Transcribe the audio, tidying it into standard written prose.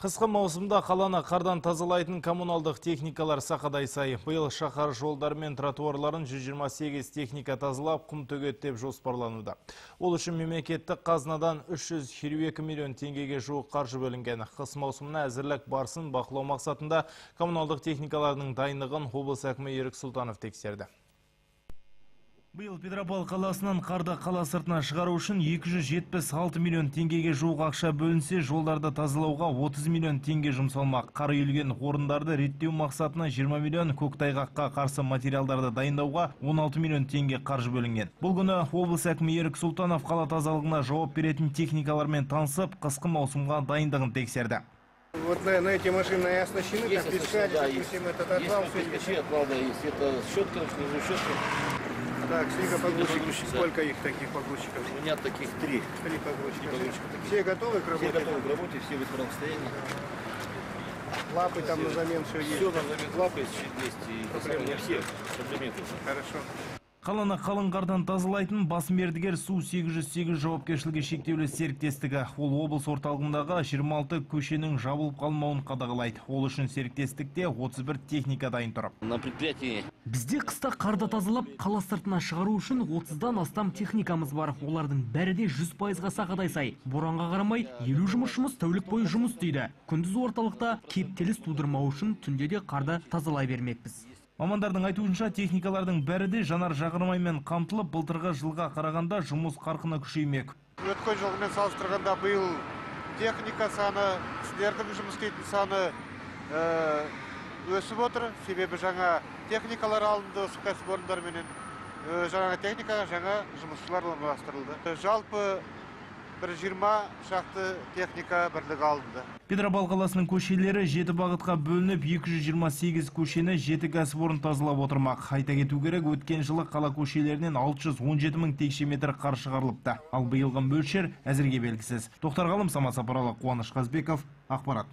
Қысқы маусымда қаланы қардан тазалайтын коммуналдық техникалар сақадай сай. Биыл шаһар жолдары мен тротуарларын 128 техника тазалап, құм төгеді деп жоспарлануда. Ол үшін мемлекеттік қазынадан 322 миллион теңгеге жуық қаржы бөлінген. Қыс маусымына әзірлік барысын бақылау мақсатында коммуналдық техникалардың дайындығын облыс әкімі Ерік Сұлтанов тексерді. Биыл Петропавл қаласынан қарды қала сыртына шығару үшін 276 миллион теңгеге жуық ақша бөлінсе, жолдарды тазалауға 30 миллион теңге жұмсалмақ. Қар үйілген орындарды реттеу мақсатына 20 миллион, көктайғаққа қарсы материалдарды дайындауға 16 миллион теңге қаржы бөлінген. Бұл күні облыс әкімі Ерік Сұлтанов қала тазалығына жауап беретін техникалармен танысып, қысқы маусымға дайындығын тексерді. Вот на эти машины оснащены, есть там пескарь, да, есть. Допустим, этот отвал. Есть пескачи, отвал, да, есть. Это щетка, внизу щетка. Так, снегопогрузчики. Снегопогрузчик, да. Сколько их таких погрузчиков? У меня таких три. Три погрузчика. Три погрузчика таких. Все готовы к работе? Все готовы к работе, все в исправном состоянии. Лапы там на замен все есть? Все на замен лапы есть, и Проблем нет. Все, проблем нет. Хорошо. Қаланы қалың қардан тазалайтын бас мердігер Су 808 жауапкершілігі шектеулі серіктестігі. Ол облыс орталығындағы 26 көшенің жабылып қалмауын қадағалайды. Ол үшін серіктестікте 31 техника дайын тұр. На предприятии Бізде қыста қарды тазалап, қала сыртына шығару үшін 30-дан астам техникамыз бар. Олардың бәрі де 100%-ға сақадай сай. Боранға қарамай, 50 жұмысшымыз тәулік бойы жұмыс істейді. Күндіз орталықта кептеліс тудырмау үшін түнде де қарды тазалай бермекпіз. Мамандардың айтуынша, техникалардың бәрі де жанар жағармаймен қамтылып, былтырғы жылға қарағанда жұмыс қарқыны күшеймек. Өткен жылмен салыстырғанда биыл техника саны, кісілердің жұмыс істейтін саны өсіп отыр. Себебі жаңа техникалар алынды осы кәсіпорындарменен. Жаңа техникаға жаңа жұмысшылар орналастырылды. Жалпы бір 20 шақты техника бірлігі алынды. Петропавл қаласының көшелері 7 бағытқа бөлініп, 228 көшені 7 кәсіпорын тазалап отырмақ. Айта кету керек, өткен жылы қала көшелерінен 617 мың текше метр қар шығарылыпты. Ал биылғы мөлшер әзірге белгісіз. Тоқтар Ғалым, Самат Сапаралы, Қуаныш Қазбеков, ақпарат.